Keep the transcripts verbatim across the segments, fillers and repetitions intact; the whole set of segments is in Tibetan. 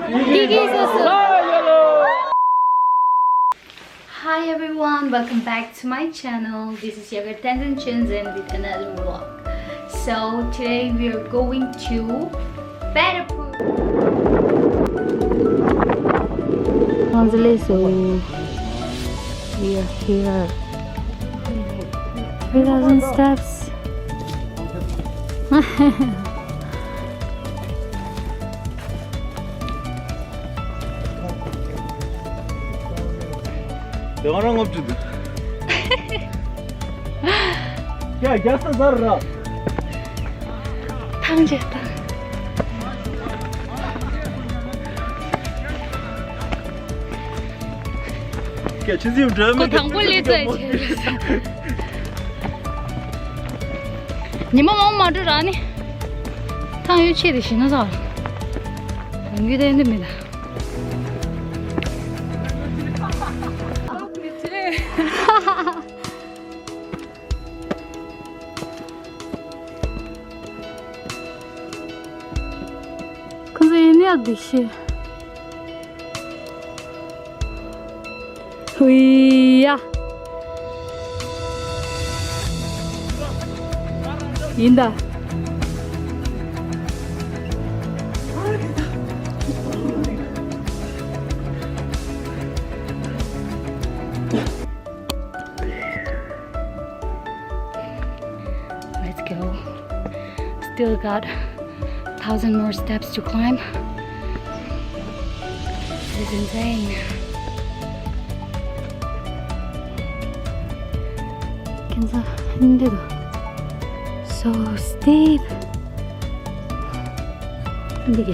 Hi everyone, welcome back to my channel. This is your girl Tenzin Chinzin with another vlog. So today we are going to Barapur. Translation. We are here. Three thousand steps. དེ་ག་རང་ངོ་བཅུ་འདུག་ཡ་རྒྱ་ས་ཟར་ར། ཐང་ཆད་ཐང་། སྐད་ཆ་ཟིན་འགྲོ་མི་ཁོ་དང་པོ་སླེབས་ཚར་ཆེ། ཉི་མ་མང་པོ་མ་འགྲོ་ར་ནི། ཐང་ཡོད་ཆེ་དེ་ཞིག་ན་ས། རང་རྒྱུད་དེ་འདི་མི་ད། ཁོ་ཚོ་ཡིན་ཡག་འདུག་ཤི། ཧུའི་ཡ། ཡིན་ད། Let's go. Still got thousand more steps to climb. This is insane. Can you see? So steep. འདི་ག་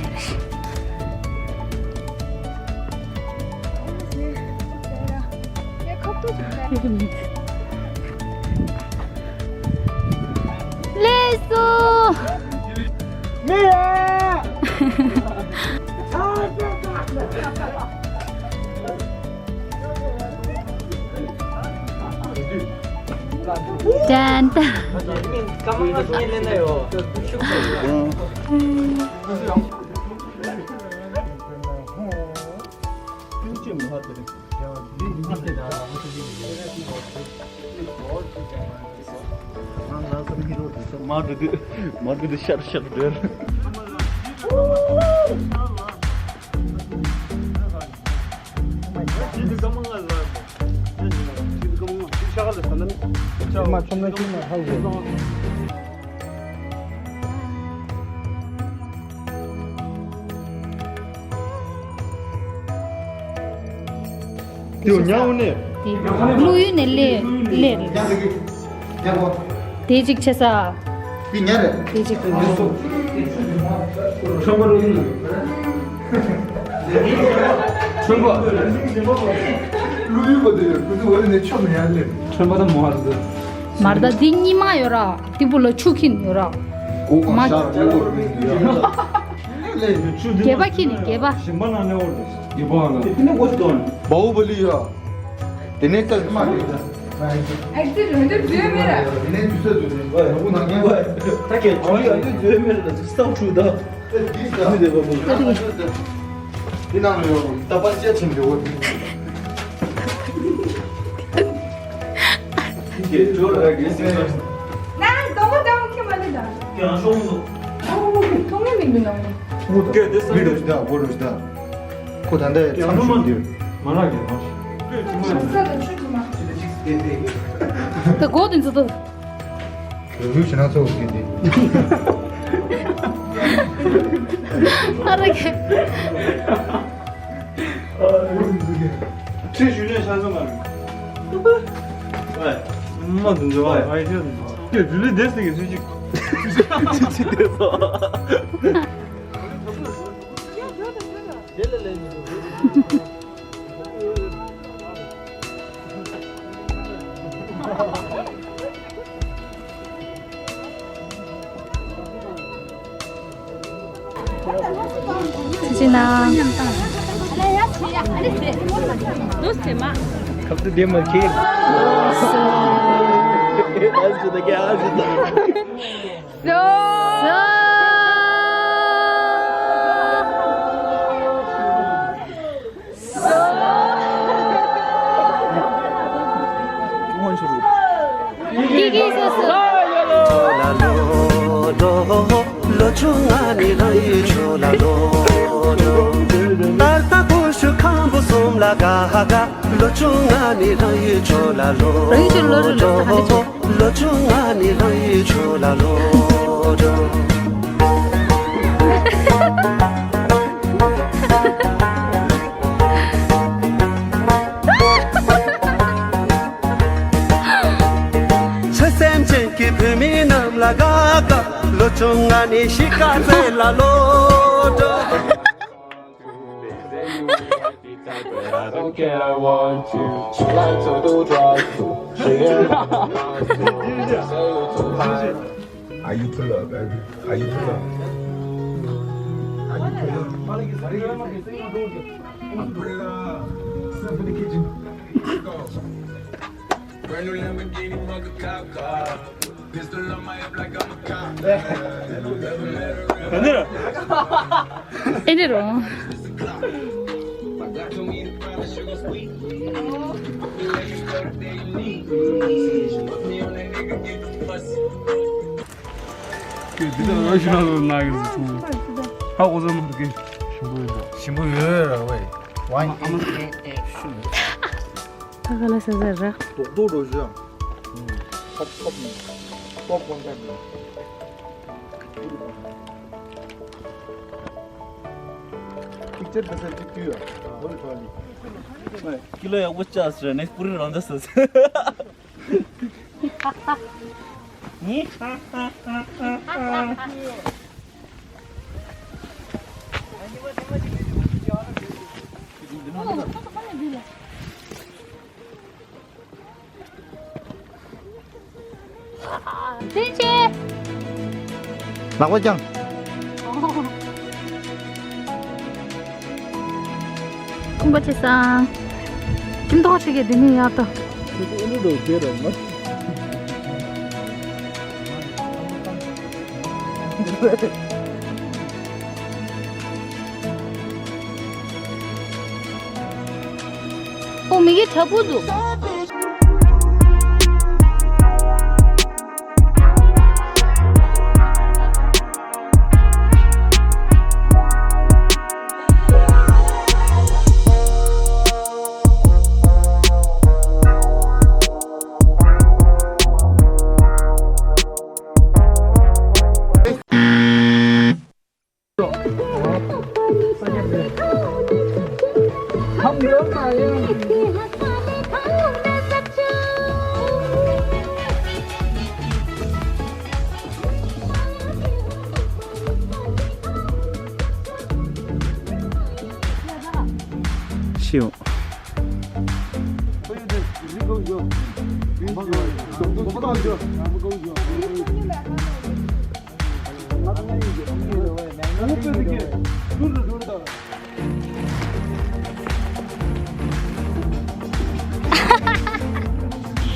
རེད། ལེགས་སོ། མེ། ཏན་ཏན། མར་འདི་དུས་མར་འདི་དུས་ཤར་ཤར་འདོད། དེ་ཉ་འོ་ནས། དེ་ཀླུ་ཡུལ་ནས་སླེབས་སླེབས་རེད། དེ་གཅིག་ཆེ་ས། དེ་ཉ་རེད། དེ་གཅིག་ཁྲོན་པ་ཀླུ་ཡུལ། ཁྲོན་པ། ཀླུ་ཡུལ་པ་དེ་ཁོ་ཚོ་འོ་ནས་ཆོ་མི་ཡར་སླེབས། ཁྲོན་པ་དང་མོ་ཧ་ཟེར། མར་ད་འདི་གཉིས་མ་ཡོད་ར། ཏི་པུ་ལ་ཆུ་ཁྱིན་ཡོད་ར། གོ་ག་མ་ཤར་ལེ་གོ་རེ་ཡ། ཆུ་འདི་རྒྱལ་པ་ཁྱིན་ནི་རྒྱལ་པ། ཞིམ་པ་ནང་ནས་འོར་དེ། རྒྱལ་པོ་ཨ་ལ། དེ་ནས་གོ་སྟོན། བའུ་བ་ལི་ཡ། དེ་ནས་ལྟ་མ་རེད། ཨེག་ཙི་རོ་འདི་བཟོས་མེད་ར། དེ་ནས་དུས་ཚོད་དུས་ཚོད་ཡག་པོ་ནང་ཉན་པ། ད་གས་ཇོ་ཡི་ཨ་ཡོད་བཟོས་མེད་ར། ད་སའུ་ཁྲུ་ད། དེ་ནང་ལ་ཡོད་ད་པ་སྐྱ་ཆེན་འདྲ་བོ། ནང་དོ་པོ་དང་ཁྱི་མ་ནི་དང་། ཀྱང་ཤོང་དུ། ཐོང་ངེ་མི་འདུག་ནང་། མུ་གེ་དེ་ས་མི་རུ་ཞིག་དང་བོ་རུ་ཞིག་དང་། ཁོ་ད་ལྟ་ཡང་ཚང་ཞུ་འདིར། མ་རག་གི་མ་ཞུ། ས་དང་ཆུ་གི་མ། ད་གོ་དེ་ཚོ་ད། གོས་གོས་བྱེད་ན་ཚོགས་ཀྱི་འདི། ཨ་ར་གེ། ཁྲི་ཞུ་ནས་ཤ་ཚ་མ་རེད། ཨ། མ་དུ་འཛོ་བ་ཨ་ཡེ་ཤ་དུ་འཛོ། ཡ་ཇུ་ལི་དེ་སི་གི་སུ་ཅིག་སུ་ཅིག་དེ་སོ། ཁབ་ཏུ་བདེ་མ་ཁྱེར། ཨ་ཟི་ད་གེ་ཨ་ཟི་ད། ཟོ། ཟོ། ང་ནི་རང་ཡུལ་ཕྱོགས་ལ་ལོག་འགྲོ། ད་ལྟ་ཀུ་ཤུ་ཁམ་བུ་གསུམ་ལ་དགའ་དགའ། ལོ་ཆུང་ང་ནི་རང་ཡུལ་ཕྱོགས་ལ་ལོག་རང་ཡུལ་ཕྱོགས་ལོག་འགྲོ། ལོ་ཆུང་ང་ནི་རང་ཡུལ་ཕྱོགས་ལ་ལོག་འགྲོ། ཆོས་སེམས་ཅན་གྱི་བུད་མེད་རྣམས་ལ་དགའ་དགའ། ལོ་ཆུང་ང་ནི་གཤིས་ཀ་རྩེ་ལ་ལོག་འགྲོ། I don't care, I want you. She likes to do drugs. She ain't say you too high. How you pull up, baby? How you pull up? How you pull up? I pull up. Step in the kitchen. Go. Brand new Lamborghini, mother cop car. Pistol on my hip like I'm a cop. Never met a real. Is it wrong? My God told me to find a sugar sweet. Be like you go to day you need. Put me on that nigga, get the pussy. འདི་ལྟར་རོ་ཞུ་ན་ལོ་ན་གི་ཟེར་སོང་། ཧ་འོ་ཟོ་མ་གི་ཞིམ་པོ་ཡོད་འདུག་ཞིམ་པོ་ཡོད་ར་ཝེ། ཝའིན་ཨ་མ་ཨེ་ཨེ་ཤུ། ད་ག་ལ་ཟེར་ཟེར་ར། རྡོག་རྡོག་རོ་ཞུ། ཁོབ་ཁོབ་ནི། ཁོབ་ཁོབ་ཀ་ནི། ཀི་ལོ་ཡག་པོ་བཅག་ཟེར་ནས་པུ་རི་རང་འདྲ་ཟེར། ལག་པ་བརྐྱང་། ཁུམ་པ་ཆེ་སང་། ཁྱིམ་ཐོག་ཅིག་གི་འདི་ནས་ཡར་ལྟ། ཁྱེད་ཚོ་ཨེ་འདྲ་འདྲ་བྱེད་ར་མ། ཨོ་མི་གི་དྲ་འབུ་འདུག་ཤིའོ།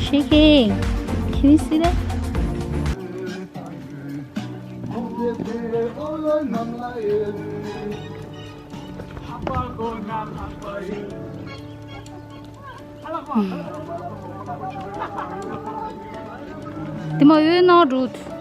Shaking. Can you see that? དེ་མ་ཡོད་ན་འགྲོ།